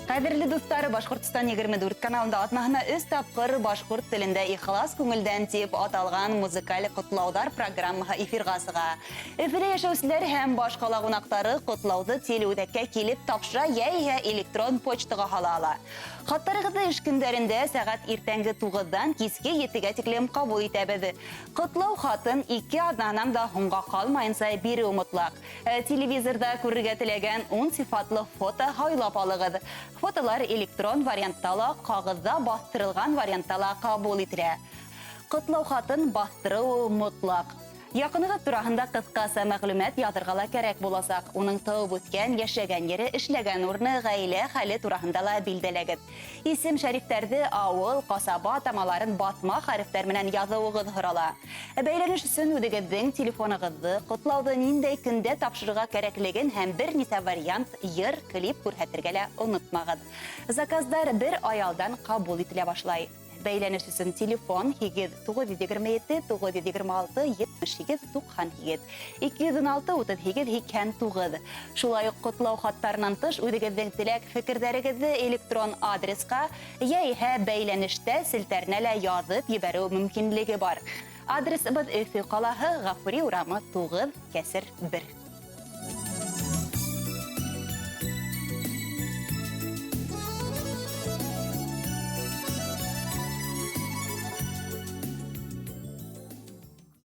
Ҡәҙерле дуҫтар, Башҡортостан 24 каналында аҙнаһына өс тапҡыр башҡорт телендә «Ихлас күңелдән» тип аталған музыкаль ҡотлауҙар программаһы эфирға сыға. Өфөлә йәшәүселәр һәм баш ҡала ҡунаҡтары ҡотлауҙы телеүҙәккә килеп тапшыра йә электрон почтаға һала ала. Хаттарығыҙҙы эш көндәрендә сәғәт иртәнге 9-дан киске 7-гә тиклем ҡабул итәбеҙ. Ҡотлау хатын 2 аҙнанан да һуңға ҡалмайынса биреү мотлаҡ. Телевизорҙа күрергә теләгән 10 сифатлы фото һайлап алығыҙ. Фотолар электрон вариантта ла, ҡағыҙҙа баҫтырылған вариантта ла ҡабул ителә. Ҡотлау хатын баҫтырыу мотлаҡ. Яҡынығыҙ тураһында ҡыҫҡаса мәғлүмәт яҙырға ла кәрәк буласаҡ. Уның тыуып үҫкән, йәшәгән ере, эшләгән урыны, ғаилә хәле тураһында ла билдәләгеҙ. Исем шәрифтәрҙе, ауыл, ҡасаба атамаларын баҫма хәрефтәр менән яҙыуығыҙ һорала. Бәйләнеш өсөн үҙегеҙҙең телефонығыҙҙы, ҡотлауҙы ниндәй көндә тапшырырға кәрәклеген һәм бер нисә вариант йыр, клип күрһәтергә лә онотмағыҙ. Заказдар бер ай алдан ҡабул ителә башлай. Бәйләнеш өсөн телефон 8 927 926 78 98 216 38 89. Шулай уҡ ҡотлау хаттарынан тыш үҙегеҙҙең теләк фекерҙәрегеҙҙе электрон адресҡа йә иһә бәйләнештә селтәренә лә яҙып ебәреү мөмкинлеге бар. Адресыбыҙ: Өфө ҡалаһы, Ғафури урамы 9, кәсер 1.